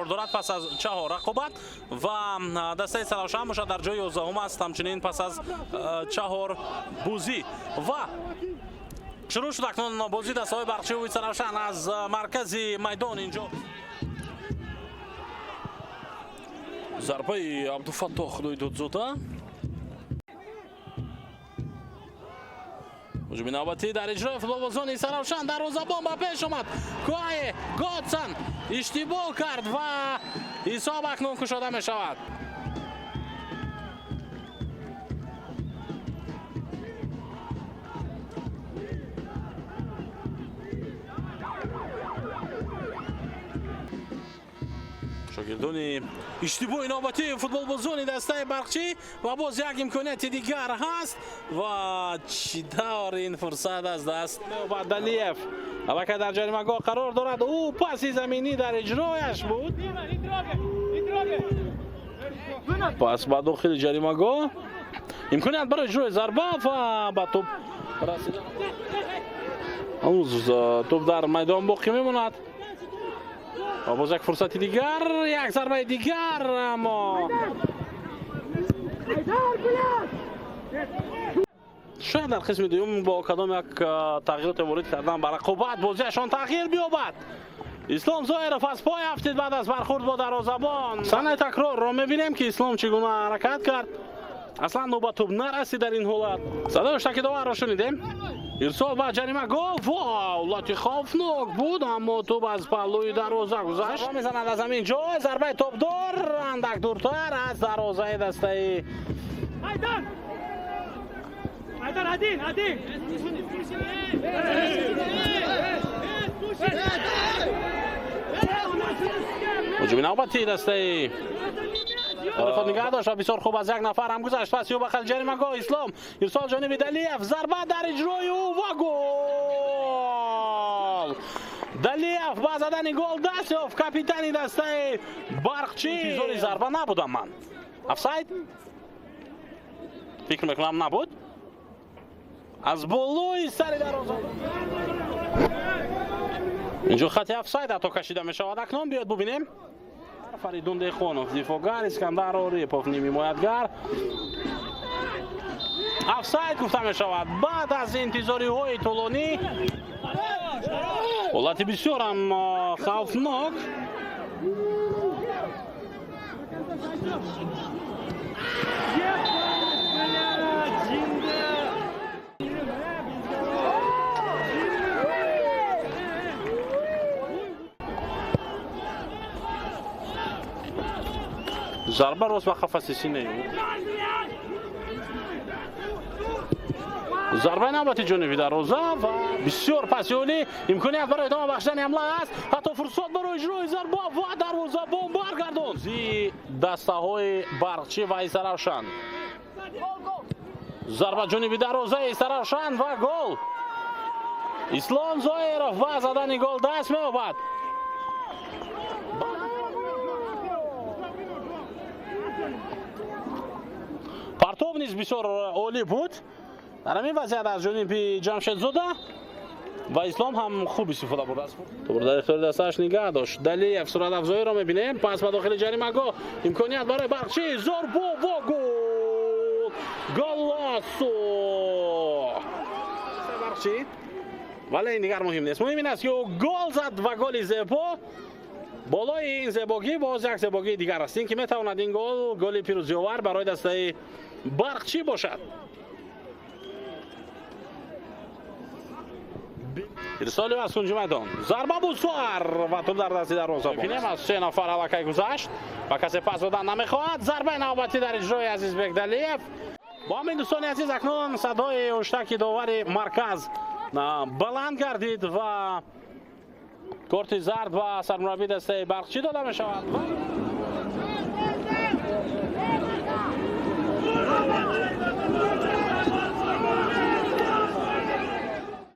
Қарор дорад пас аз 4 рақобат ва дастаи Саравшан бошад дар ҷои 11 аст, ҳамчунин пас аз 4 бозӣ. Ва шурӯъ шуд акнун бозии дастаҳои Барқчиву Саравшан аз маркази майдон. Инҷо зарбаи Абдуфаттоҳ Худойдодзода. Ҳуҷуми навбатӣ дар иҷрои футболбозони Саравшан. Дарвозабон ба пеш омад. Куае Годсон иштибоҳ кард ва ҳисоб акнун кушода мешавад. Шогирдони иштибоҳи навбатии футболбозони дастаи Барқчӣ ва боз як имконияти дигар ҳаст ва чӣ тавр ин фурсат аз даст меёбад. Далиев аллакай дар ҷаримагоҳ қарор дорад. Ӯ паси заминӣ дар иҷрояш буд. Пас ба дохили ҷаримагоҳ имконият барои иҷрои зарба ва ба тӯб расидан. Ҳанӯз тӯб дар майдон боқӣ мемонад. Ва боз як фурсати дигар, як зарбаи дигар, аммо шояд дар қисми дуюм бо кадом як тағйироте ворид кардан ба рақобат бозиашон тағйир биёбад. Ислом Зоиров аз пой афтид баъд аз бархурд бо дарвозабон. Саҳнаи такрорро мебинем, ки Ислом чӣ гуна ҳаракат кард. Аслан ӯ ба тӯб нарасид дар ин ҳолат. Садои ҳуштаки доварро шунидем. Ирсол ба ҷаримагоҳ. Вау, лати хавфнок буд, аммо тӯб аз паҳлӯи дарвоза гузашт. Мезанад аз ҳамин ҷой зарбаи тобдор, андак дуртар аз дарвозаи дастаи ҳуҷуми навбатии дастаи худ нигаҳ дошт ва бисёр хуб аз як нафар ҳам гузашт. Пас ӯ ба хали ҷаримагоҳ. Ислом ирсол ҷониби Далиев. Зарба дар иҷрои ӯ ва гол! Далиев ба задани гол даст ёфт, капитани дастаи Барқчӣ. Интизори зарба набудам ман. Офсайд? Фикр мекунам набуд. Аз болои сари дарвоза. Инҷо хати офсайд ҳатто кашида мешавад. Акнун биёед бубинем. Фаридун Дехонов дифоъгар, Искандар Орипов нимҳимоятгар. Офсайд гуфта мешавад баъд аз интизориҳои тӯлонӣ. Ҳолати бисёрам хавфнок. Зарба рост ба қафаси синаи ӯ. Зарбаи навбати ҷониби дарвоза ва бисёр паси олӣ. Имконият барои идома бахшидани ҳамла аст. Ҳатто фурсат барои иҷрои зарба ва дарвозабон баргардонд. Зи дастаҳои Барқчӣ ва Исаравшан. Зарба ҷониби дарвозаи Исаравшан ва гол. Ислом Зоиров ба задани гол даст меёбад. Партов низ бисёр олӣ буд. Дар ҳамин вазъият аз ҷониби Ҷамшедзода ва Ислом ҳам хуб истифода бурдааст. Тӯбро дар ихтиёри дастааш нигаҳ дошт. Далиев суратафзоиро мебинем. Пас ба дохили ҷаримагоҳ имконият барои Барқчӣ. Зарба ва гол! Голасо! Барқчӣ. Вале ин дигар муҳим нест. Муҳим ин аст, ки ӯ гол зад ва голи зебо. Болои ин зебогӣ боз як зебогии дигар аст, ин ки метавонад ин гол голи пирӯзиовар барои дастаи Барқчӣ бошад. Ирсоли аз кунҷи майдон. Зарба буд суар ва тӯб дар дасти дарвозабон. Бинем, аз се нафар аллакай гузашт ва касе пас додан намехоҳад. Зарбаи навбатӣ дар иҷрои Азизбек Далиев. Бо ҳамин, дӯстони азиз, акнун садои ҳуштаки довари марказ баланд гардид ва корти зард ба сармураббии дастаи Барқчӣ дода мешавад.